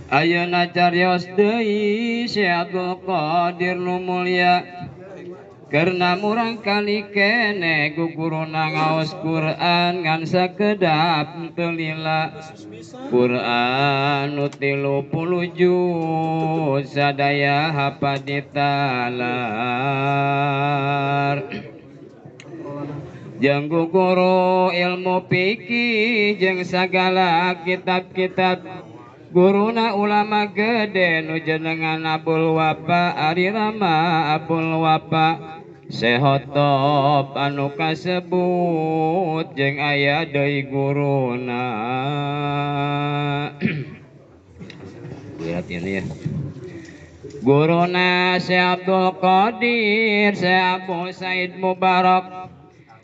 Ayeuna carios deui Syekh Abdul Qadir nu mulia karena murang kali kene guguruna ngaos Quran ngan sakedap teu lila. Quran nu 30 juz sadaya hafal ditalar. Jeung guguru ilmu fikih jeung sagala kitab-kitab guruna ulama gede nu jenengan Abul Wafa ari Rama Abul Wafa Sehotop anu kasebut jeung aya deui guruna. Lihat ini ya. Guruna Syekh Abdul Qadir, Syekh Abu Said Mubarak,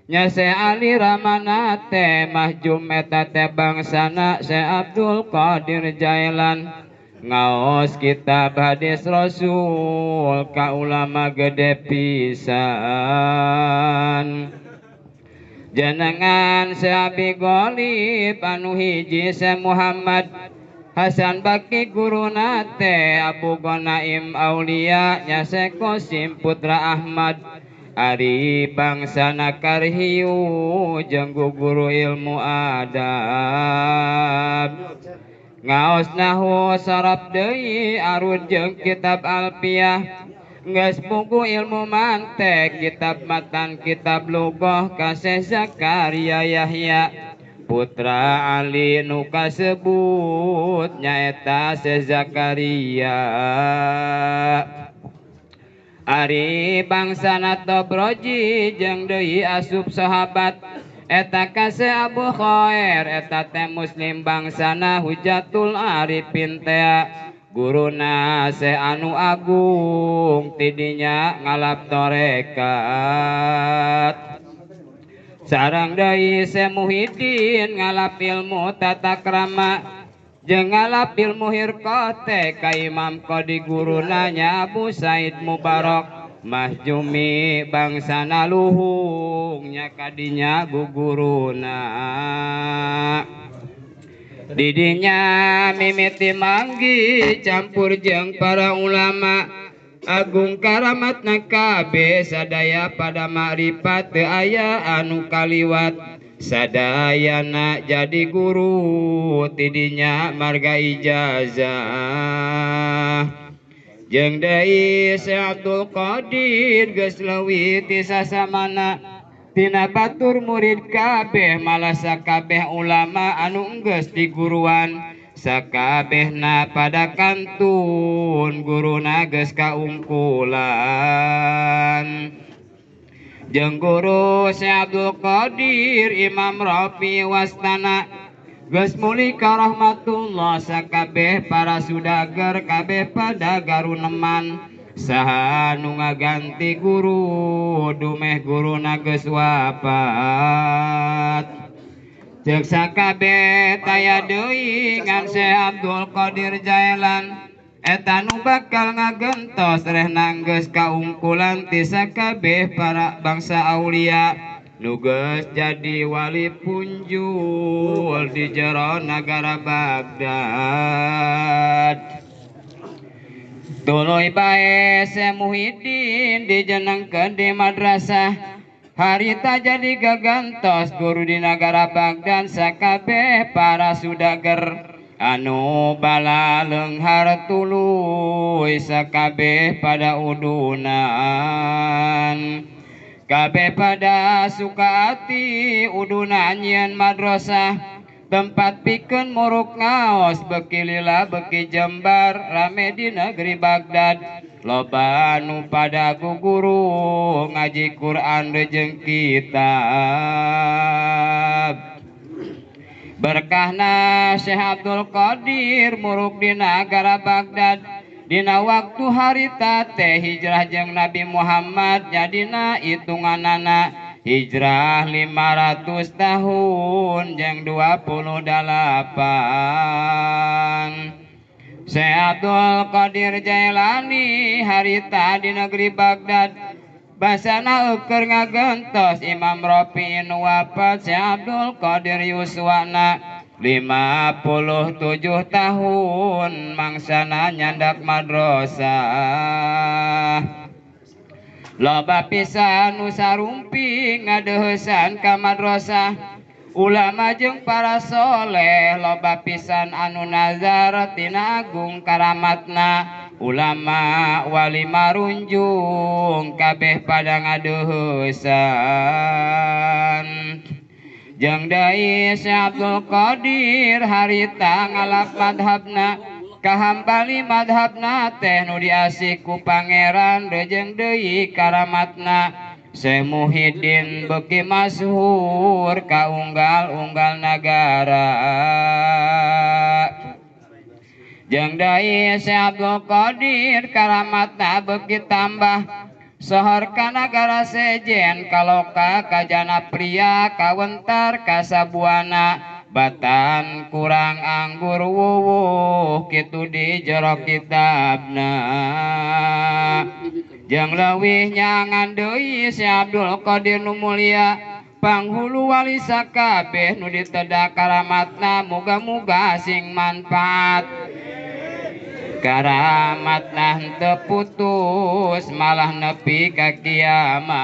nya Syekh Ali Ramana teh mahjum eta teh bangsana Syekh Abdul Qadir Jailan ngaos kitab hadis Rasul ka ulama gede pisan. Jenengan Syekh Abi Ghalib anu hiji Syekh Muhammad Hasan Baki guruna teh Abu Ghanaim Aulia nya Syekh Qasim Putra Ahmad ari bangsana Karhiyu jeung guru ilmu adab. Ngaos nahu saraf deui arud jeung kitab Alfiyah geus buku ilmu mantek kitab matan kitab lughah ka Syekh Zakaria Yahya putra Ali nu kasebut nyaeta Syekh Zakaria. Ari bangsana Tobroji jeung deui asup sahabat eta ka Syekh Abu Khair eta teh muslim bangsana Hujatul Arifin teh guruna Syekh anu agung tidinya ngalap torekat. Sareng deui Syekh Muhyiddin ngalap ilmu tata krama jeung ngalap ilmu hirqah teh ka Imam Qadi guruna nya Abu Said Mubarak Mahjumi bangsana luhung nya kadinya guguruna. Didinya mimiti manggi campur jeung para ulama agung karamatna kabeh sadaya pada makrifat teu aya anu kaliwat sadayana jadi guru tidinya marga ijazah. Jeung deui Syekh Abdul Qadir geus leuwih ti sasamana tina batur murid kabeh malah sakabeh ulama anu enggeus diguruan sakabehna pada kantun guruna geus kaungkulan. Jeung guru Syekh Abdul Qadir Imam Rafi Wastana geus muli ka rahmatullah sakabeh para sudager kabeh pada garuneman saha nu ngaganti guru dumeh guruna geus wafat. Ceuk sakabeh taya deui ngan Syekh Abdul Qadir Jailan eta nu bakal ngagentos rehna geus kaungkulan ti sakabeh para bangsa aulia nu geus jadi wali punjul di jero nagara Baghdad. Tuluy bae Syekh Muhyiddin dijenengkeun di madrasah harita jadi gagantos guru di nagara Baghdad sakabeh para sudager anu bala leunghar tuluy sakabeh pada udunan. Kabeh pada suka ati udunan nyieun madrasah tempat pikeun muruk ngaos beki lila beki jembar rame di negeri Baghdad. Loba nu pada guguru ngaji Quran jeung kitab. Berkahna Syekh Abdul Qadir muruk di nagara Baghdad dina waktu harita teh hijrah jeung Nabi Muhammad jadina hitunganana hijrah 500 tahun jeung 28. Syekh Abdul Qadir Jailani harita di negeri Baghdad basana eueur ngagentos Imam Rafi'in wafat Syekh Abdul Qadir yuswana 5 57 tahun mangsana nyandak madrasah. Loba pisan nu sarumping ngadeuheusan ka madrasah. Ulama jeung para soleh loba pisan anu nazar tina agung karamatna. Ulama wali marunjung kabeh pada ngadeuheusan. Jeung deui Syekh Abdul Qadir harita ngalap madhabna. Kahambali madhabna teh nu diasih ku pangeran rejeung deui karamatna. Syekh Muhyiddin beuki masyhur ka unggal-unggal nagara. Jeung deui Syekh Abdul Qadir karamatna beuki tambah. Sohor ka nagara sejen kaloka kajana pria kawentar kasabuana. Batan kurang anggur wuwuh kitu di jero kitabna. Jeung leuwih nyangan deui Syekh Abdul Qadir nu mulia panghulu wali sakabeh nu ditedak karamatna muga-muga sing manfaat. Karamatna henteu putus malah nepi ka kiamat.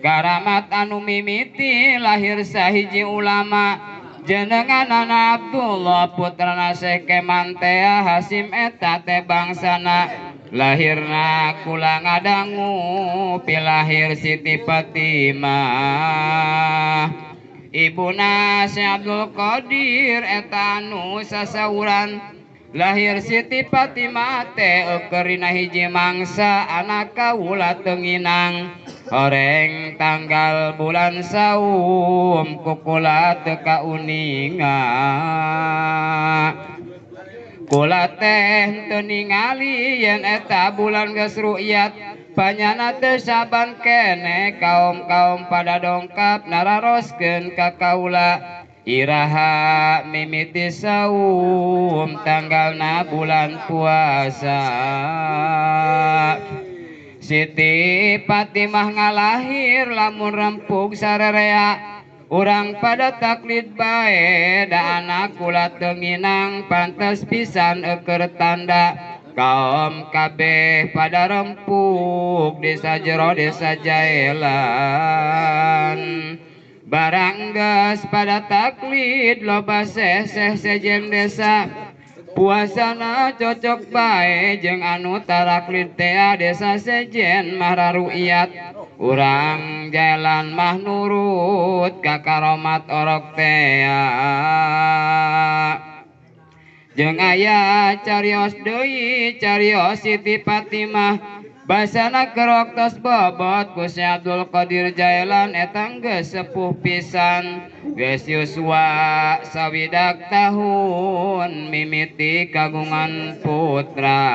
Karamat anu mimiti lahir sahiji ulama jenenganana Abdullah putrana Syekh Kemantea Hasim eta teh bangsana. Lahirna kula ngadangu pilahir Siti Fatimah. Ibuna Syekh Abdul Qadir eta anu sasauran. Lahir Siti Fatimah teh eukeurina hiji mangsa anak kawula teu nginang. Horeng tanggal bulan saum kukula teu kauninga. Kula teh teu ningali yen eta bulan geus ru'yat. Panyana teu saban kene kaum-kaum pada dongkap nararoskeun ka kaula. Iraha mimiti saum tanggalna bulan puasa. Siti Fatimah ngalahir lamun rempug sarerea. Urang pada taklid bae da anak kula teu nginang pantes pisan eukeun tanda. Kaum kabeh pada rempug desa jero desa jaelan. Barang geus pada taklid loba seseh sejen desa. Puasana cocok bae jeung anu taraklid tea desa sejen mah raruiat. Urang jalan mah nurut ka karomat orok tea. Jeung aya carios deui carios Siti Fatimah. Basana kerok tos bobot ku Syekh Abdul Qadir Jailan eta geus sepuh pisan. Geus yuswa sawidak tahun mimiti kagungan putra.